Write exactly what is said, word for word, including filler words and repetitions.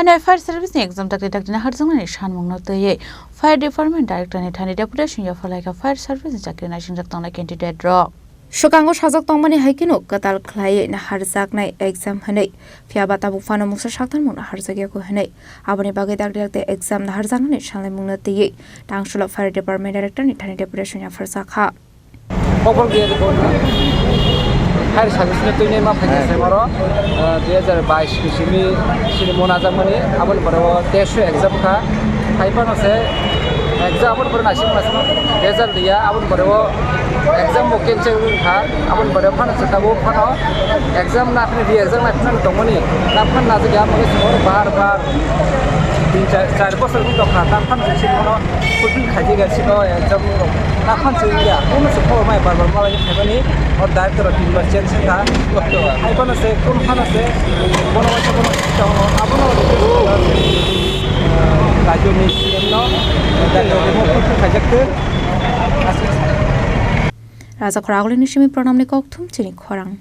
Ani fire service ni exam dakti dakti naharjaknani sanmungno twiwi fire department director ni thani deputation yapharlaikha fire service ni chakri naisingjak tongnai candidate rok. Swkango sajak tongmani hai kheno kwtal khlaiwi naharjaknai exam hwnwi, phiya ba tabuk phano mungsa sakthar mung naharjakya kho hwnwi. Aboni bagwi dakti dakti exam naharjaknani sanlaimungno twiwi tangsulo fire department director ni thani deputation yapharjakha. Kokborok diya di kono. Hai service ni twi ma phaikha se moro, eh, dui hajar bais ni simi, sini mona jak mani, aboni pore o test exam kha. Hai phano se exam aboni pore naising naising result diya, aboni pore o exam bo cancel kha, aboni pore phano se tabuk phano exam na phini di exam na phini tongmani, na phano na jak ya mani se moro bar bar tin char, char bosor ni tokha, na phano se sini moro fulfill khaijak ya sini o exam rok. Naphang se wngya, kono se khobor mai bar bar malai khaimani, o director rok tin bar change wngkha. Hai phano se, kun phano se, bono waisa bono tongo, abono rajyo ni C M no, director rok khaijak khe. Raja Khoragulini simi pranamni kokthum chini khorang.